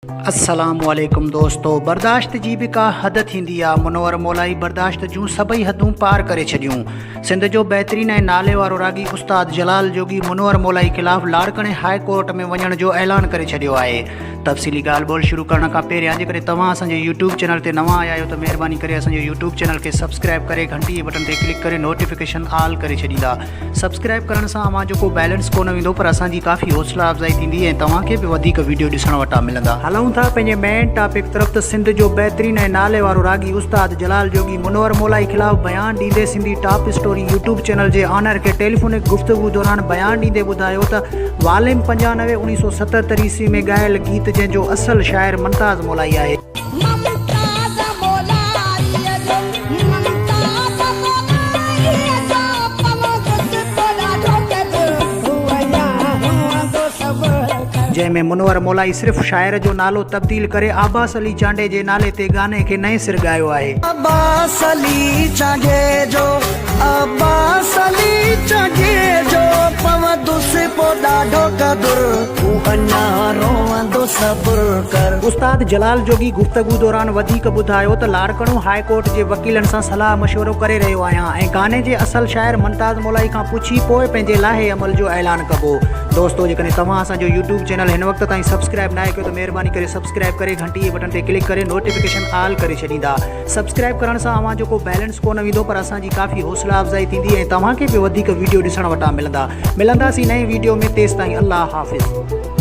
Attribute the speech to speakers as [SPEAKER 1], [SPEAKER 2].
[SPEAKER 1] السلام عليڪم دوستو برداشت جي به ڪا حد ٿيندي آ منور مولائي برداشت جون سڀئي حدون پار ڪري ڇڏيون سنڌ جو بهترين ۽ نالي وارو راڳي استاد جلال جوڳي منور مولائي خلاف لاڙڪاڻي هاء ڪورٽ ۾ وڃڻ جو اعلان ڪري ڇڏيو آهي تفصيلي ڳالهه ٻولهه شروع ڪرڻ کان پهريان جيڪڏهن توهان اسان جي يوٽيوب چينل تي نوان آيا آهيو ته مهرباني ڪري اسان جي يوٽيوب چينل کي سبسڪرائب ڪري گهنٽي جي بٽڻ تي ڪلڪ ڪري نوٽيفڪيشن آل ڪري ڇڏيندا سبسڪرائب ڪرڻ سان اوهان جو ڪو بيلنس ڪونه ويندو پر اسان جي ڪافي حوصلا افزائي ٿيندي ۽ توهان کي به وڌيڪ ويڊيو ڏسڻ وٽان ملندا. هلون ٿا پنهنجي مين ٽاپڪ طرف ته سنڌ جو بهترين ۽ نالي وارو راڳي استاد جلال جوڳي منور مولائي خلاف بيان ڏيندي Sindhi top story YouTube channel جي آنر کي ٽيليفونڪ گفتگو دوران بيان ڏيندي ٻڌايو ته واليم 95 1977 عيسوي ۾ ڳايل گيت جنهن جو اصل شاعر ممتاز مولائي آهي.
[SPEAKER 2] ممتاز مولائيء جو ممتاز مولائيء جو پوندس تو ڏاڍو قدر هو اڃا روئندو صبر ڪر.
[SPEAKER 1] جنهن ۾ منور مولائي صرف شاعر جو نالو تبديل ڪري عباس علي چانڊيي جي نالي تي گاني کي نئين سر ڳايو آهي.
[SPEAKER 3] عباس علي چانڊيي جو عباس علي چانڊيي جو پوندس پو ڏاڍو قدر هو اڃا روئندو صبر ڪر.
[SPEAKER 1] استاد جلال جوڳي گفتگو دوران وڌيڪ ٻڌايو ته لاڙڪاڻو هاء ڪورٽ جي وڪيلن سان صلاح مشورو ڪري رهيو آهيان ۽ گاني جي اصل شاعر ممتاز مولائي کان پڇي پوء پنهنجي لاهي عمل جو اعلان ڪبو. دوستو جيڪڏهن توهان اسان جو يوٽيوب چينل هن وقت تائين سبسڪرائب ناهي ڪيو ته مهرباني ڪري سبسڪرائب ڪري گهنٽي جي بٽڻ تي ڪلڪ ڪري نوٽيفڪيشن آل ڪري ڇڏيندا. سبسڪرائب ڪرڻ سان اوهان جو ڪو بيلنس ڪونه ويندو پر اسان جي ڪافي حوصلا افزائي ٿيندي ۽ توهان کي به وڌيڪ ويڊيو ڏسڻ وٽان ملندا. ملنداسين نئين ويڊيو ۾ تيستائين الله حافظ.